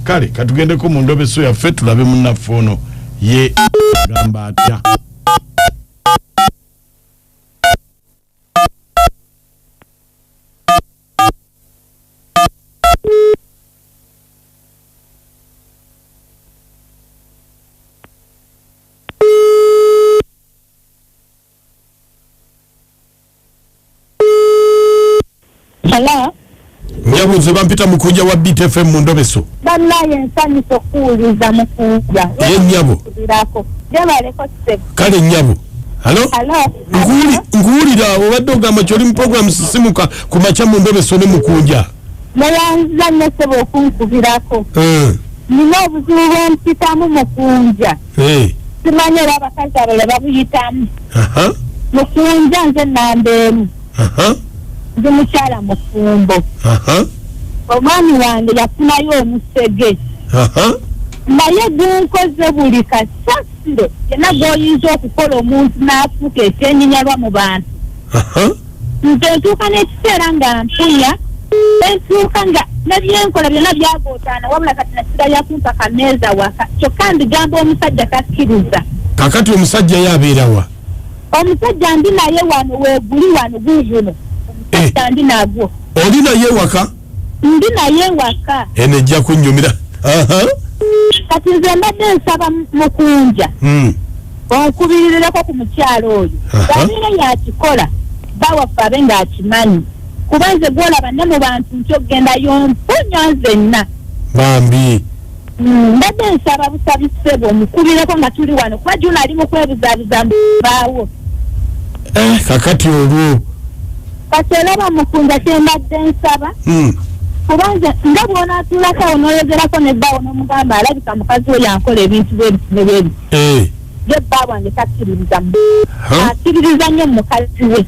Kale katugendeko mu ndobeso yaffe tulabe munnaffe ono ye agamba atya. Hello? Nyabo nze bampita Mukunja wa Beat FM mu ndobeso. Bannaye nsanyusa okuwuliza Mukunja. Ye nnyabo. Birako. Gyebaleko ssebo. Kale nnyabo. Halo? Hello? Nkuwulira obadde ogamba kyoli mu program sisimuka ku makya mu ndobeso ne Mukunja. Neyanziza nnyo ssebo okunkubirako. Nina obuzibu bwe mpitamu Mukunja. Simanyi oba abakazi abalala babuyitamu. Mukunja nze nnamba emu. Ndi mukyala mufumbo. Omwami wange yafunayo omusege. Naye gunkoze buli kasasiro yenna gw'oyinza okukola omuntu n'afuuka ekyenyinyalwa mu bantu. Nze ntuuka n'ekiseera nga mpunya, entuuka nga ne byenkola byonna byagootaana, wabula kati nasigala kumpa kameeza waka, kyokka mbigamba omusajja takkiriza. Kakati omusajja ye abeera wa? Omusajja ndi naye wano, weeguli wano guuguno. Omusajja ndi nagwo. Oli naye waka? Ndi naye waka. Eno ejja kunnyumira. Kati nze mbadde nsaba Mukunja onkubirireko ku mukyalo oyo. Bw'abeera yakikola bba waffe abe ng'akimanyi, kuba nze gw'olaba ne mu bantu ntya okugendayo mpunya nzenna. Bambi. Mbadde nsaba busabi ssebo omukubireko nga tuli wano, kuba Juna ali mu kwebuzaabuza mbaawo. Kakati olwo. Kati olaba Mukunja kye mbadde nsaba. Kuba nze nga bw'onaatuulako awo n'oyogerako ne bbaawo n'omugamba alabika mukazi we yankola ebintu bwe biti ne bwe biti. Ye bba wange takkiririza mu akkiririza nnyo mu mukazi we.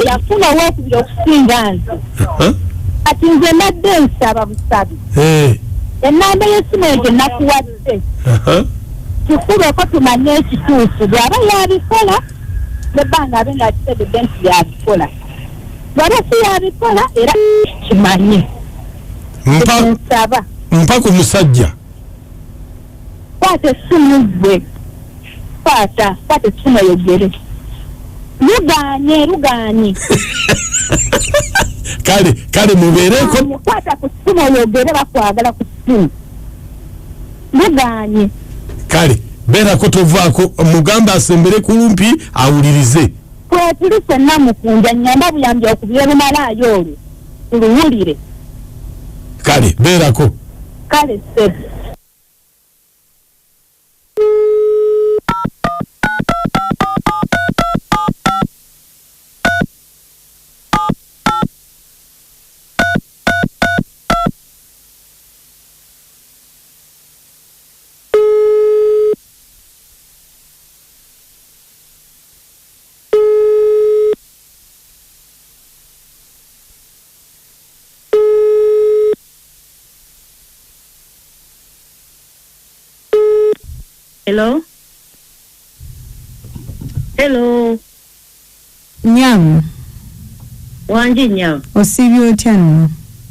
Yafuna owookubiri okusinga nze. Kati nze mbadde nsaba busabi. Ennamba y'essimu eyo gye nakuwadde. Tukubeko tumanye ekituufu. Bw'aba yabikola n'ebbanga abe ng'akitegedde nti yabikola. Bw'aba si yabikola era kimanye. Nsaba. Mpa ku musajja. Kwata essimu ggwe. Kwata essimu oyogere. Lugaanye, lugaanye. Kale, kale mubeereko. Kwata ku ssimu oyogere, bakwagala ku ssimu. Lugaanye. Kale, beerako tovaako, mugambe asembere kumpi awulirize. Kwetuli ffenna Mukunja, nnyamba buyambi okubira lumalaayo olwo tuluwulire. Kale, beerako. Kale ssebo. Hello? Hello? Nyamu. Wangi nyamu. Osiibye otya nno?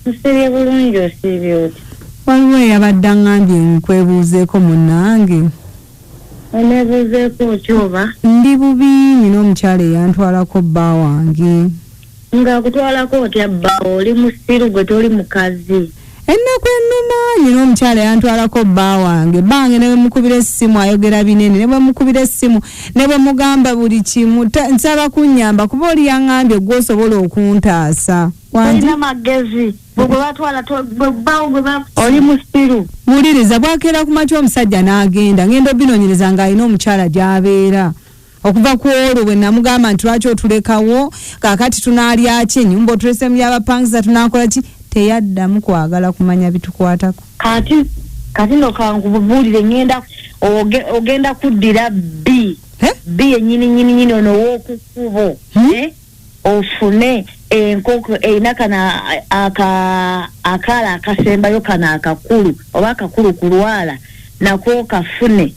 Nsiibye bulungi, osiibye otya? Waliwo eyabadde aŋŋambye nkwebuuzeeko munnange. Oneebuuzeeko ki oba? Ndi bubi nnina omukyala eyantwalako bba wange. Ng'akutwalako otya bba? Oli musiru gwe toli mukazi. Ennaku ennuma nnina omukyala eyantwalako bba wange. Bbange ne bwe mukubira essimu ayogera binene, ne bwe mukubira essimu ne bwe mugamba buli kimu, nsaba kunnyamba kuba oli yaŋŋambye gwe osobola okuntaasa. Tolina magezi. Gwe gwe batwala gwe bbaawo gwe ba oli musiru. Wuliriza, bwakeera ku makya omusajja n'agenda, ngenda obinoonyereza ng'alina omukyala gy'abeera. Okuva ku olwo bwe namugamba nti lwaki otulekawo, kaakati tunaalya ki, ennyumba otulese mu y'abapangisa tunaakola ki, teyaddamu kwagala kumanya bitukwatako. Kati nno kankubuulire, ngenda ogenda kuddira B. B yennyini nnyini nnyini ono ow'oku kkubo. Ofune enkoko erina kano akaala akasembayo kano akakulu oba akakulu ku lwala nako kafune.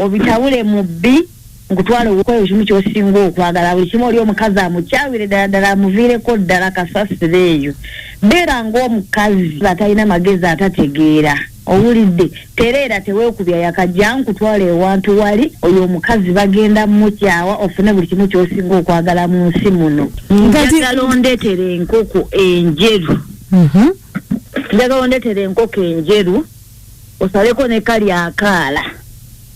Obitawule mu B nkutwale okukola ekimu ky'osinga okwagala, buli kimu oli omukazi amukyawire ddala ddala amuviireko ddala kasasiro eyo. Beera ng'omukazi atalina magezi atategeera. Owulidde tereera teweekubya yakajja nkutwala ewantu wali oyo omukazi bagenda mukyawa ofune buli kimu ky'osinga okwagala mu nsi muno. Njagala ondeetere enkoko enjeru. Njagala ondeetere enkoko enjeru osaleko ne kali akaala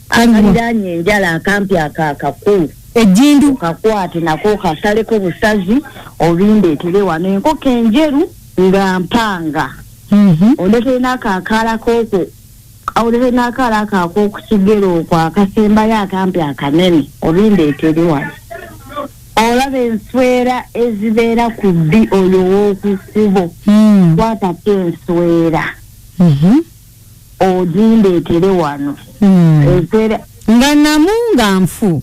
akaliraanye enjala akampi akakulu ejjindu okakwate nako kasaleko busazi obindeetere wano enkoko enjeru nga mpanga. Ondeetere n'akaakaala kooko ondeetere n'akaala ako ak'okukigero okwo akasembayo akampi akanene obindeetere wano. Olaba enswera ezibeera ku bbi oyo ow'oku kkubo kwatako enswera ogindeetere wano. Enswera nga namu nga nfu.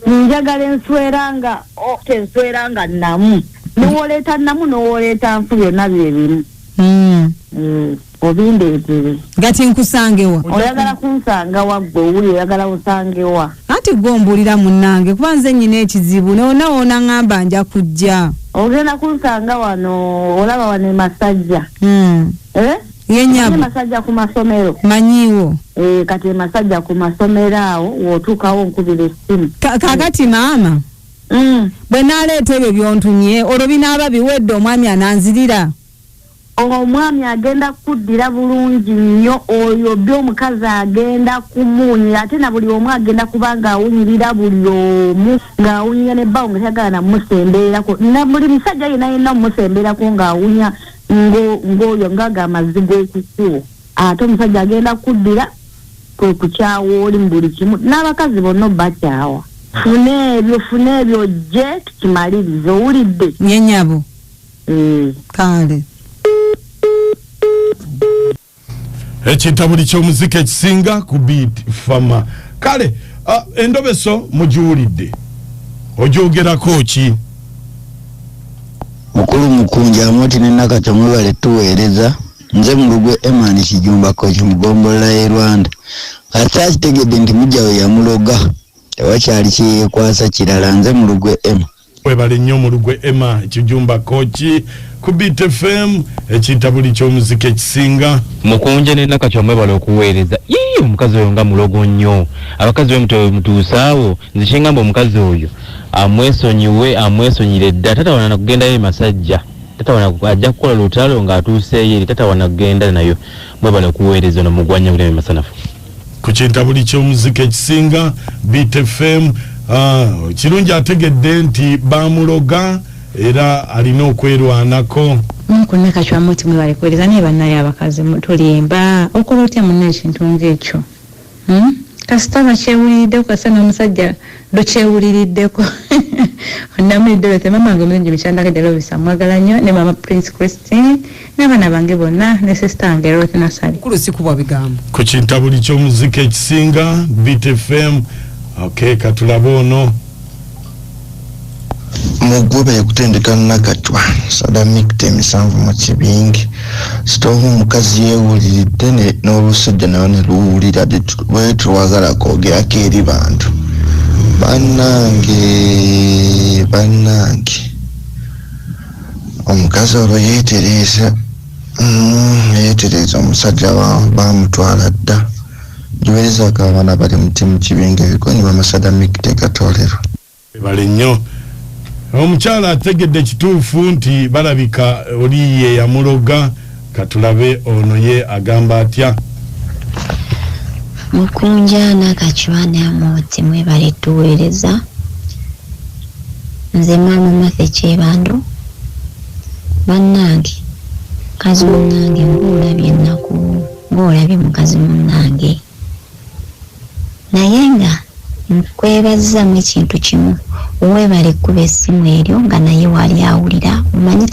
Njagala enswera nga enswera nga namu. N'owoleeta namu n'owoleeta nfu byonna bye bimu. Obindeetere. Gati nkusangewa. Oyagala kunsanga wa ggwe owuli oyagala osangewa. Anti gwe ombuulira munnange kuba nze nnyina ekizibu newonna wona ŋŋamba nja kujja. Ogenda kunsanga wano olaba wano e Masajja. Ye nnyabo. E Masajja ku masomero. Manyiiwo. Kati e Masajja ku masomero awo w'otuukawo nkubira essimu. Kaakati maama. Bwe naaleeta ebyo by'ontumye olwo binaaba biwedde omwami ananzirira. Omwami agenda kuddira bulungi nnyo oyo byo omukazi agenda kumuwunyira ate na buli omu agenda kuba ng'awunyirira buli omu ng'awunyira ne bbaawo nga tayagala namusembererako na buli musajja yenna yenna omusembererako ng'awunya ng'oyo ng'ago amazzi g'oku kkubo ate omusajja agenda kuddira kwe kukyawa oli mu buli kimu n'abakazi bonna bakyawa. Funa ebyo ojje tukimalirize owulidde. Ye nnyabo. Kale. Ekintabuli ky'omuziki ekisinga ku Beat Fama. Kale endobeso mugiwulidde ogyogerako ki? Mukulu Mukunja Amooti ne Nakacwa mwebale tuweereza. Nze Mulugwe Emani Kijumba Koki mu ggombolola y'e Rwanda. Kasita akitegedde nti mujja we yamuloga tewakyali kyeyeekwasa kirala. Nze Mulugwe Emma. Webale nnyo Mulugwe Emma Kijumba Koki ku Beat FM ekintabuli ky'omuziki ekisinga. Mukunja ne Nakacwa mwebale okuweereza. Yii omukazi oyo nga mulogo nnyo. Abakazi bwe mutuusaawo nze kyengamba omukazi oyo amwesonyiwe amwesonyire dda tatawana kugendayo e Masajja. Tatawana ajja kukola lutalo ng'atuuseeyo eri tatawana kugenda nayo. Mwebale okuweereza ono mugwanya buleme masanafu. Ku kintabuli ky'omuziki ekisinga Beat FM kirungi ategedde nti bamuloga era alina okwerwanako. Mukulu Nakacwa Amooti mwebale kuweereza naye bannaye abakazi tulimba okola otya munno ekintu ng'ekyo? Kasita bakyewuliriddeko kasita n'omusajja lukyewuliriddeko. Namulidde lwete maama wange omulungi Mikyandagedde Lovisa mwagala nnyo ne maama Prince Christine n'abaana bange bonna ne sister wange Ruth Nassali. Mukulu sikubwa bigambo. Ku kintabuli ky'omuziki ekisinga Beat FM. Okay, katulabe ono. Mugube kutendeka Nakacwa sadamikita emisanvu mu kibinge sitohu omukazi yeewuliridde n'olusajja nayo ne luwulira bwe twagala kwogerako eri bantu. Bannange bannange omukazi olwo yeetereeza yeetereeza omusajja bamutwala dda. Giweerezaako abaana bali mu ttiimu kibinge ebikonyi bamasadamikita gatolero. Bale nnyo. Omukyala ategedde kituufu nti balabika oli ye yamuloga. Katulabe ono ye agamba atya. Mukunja Nakacwa ne Amooti mwebale tuweereza. Nze maama Mathe Kyebando. Bannange mukazi munnange ng'olabye ennaku ng'olabye mukazi munnange naye nga nkwebazizaamu ekintu kimu weebale kkuba essimu eryo nga naye wali awulira omanyi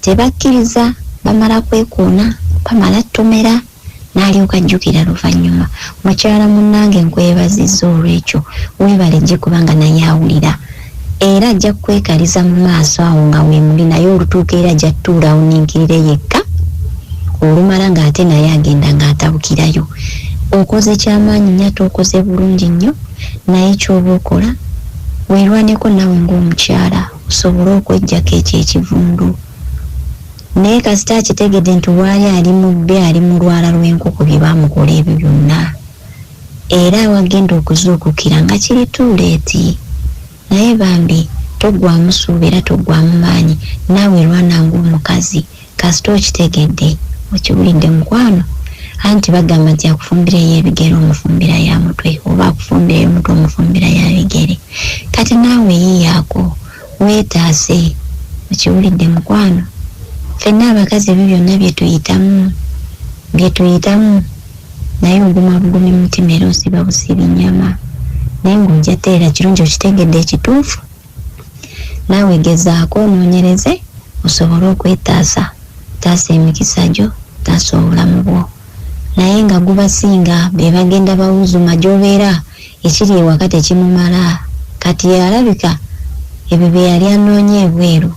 tebakkiriza bamala kwekuuna bamala ttomera n'alyoka ajjukira luvannyuma. Mukyala munnange nkwebazizza olw'ekyo weebale gikuba nga naye awulira era ajja kwekaliza mu maaso awo nga weemuli naye olutuuka era ajja ttuula awuninkirire yekka olumala ng'ate naye agenda ng'atabukirayo. Okoze kyamaanyi nnyo ate okoze bulungi nnyo naye ky'oba okola weerwaneko naawe ng'omukyala osobole okweggyako ekyo ekivundu. Naye kasita akitegedde nti waali ali mubbi, ali mu lwala lw'enkoko bye bamukola ebyo byonna, era wagenda okuzuukukira nga kiri tuuleeti. Naye bambi toggwamu ssuubi era toggwamu maanyi, naawe lwana ng'omukazi. Kasita okitegedde, okiwulidde mukwano, anti bagamba nti akufumbira ey'ebigere omufumbira ya mutwe, oba akufumbira ey'omutwe omufumbira ya bigere. Kati naawe yiyaako weetaase, okiwulidde mukwano. Ffenna abakazi ebyo byonna bye tuyitamu, naye oguma bugumi mutima era osiba busibi nnyama, naye ng'ojja teera kirungi. Okitegedde ekituufu, naawe gezaako onoonyereze osobole okwetaasa. Taasa emikisa gyo, taasa obulamu bwo. Naye nga gubasinga be bagenda bawuzuma gy'obeera, ekiri ewaka tekimumala. Kati alabika ebyo bye yali anoonya ebweru.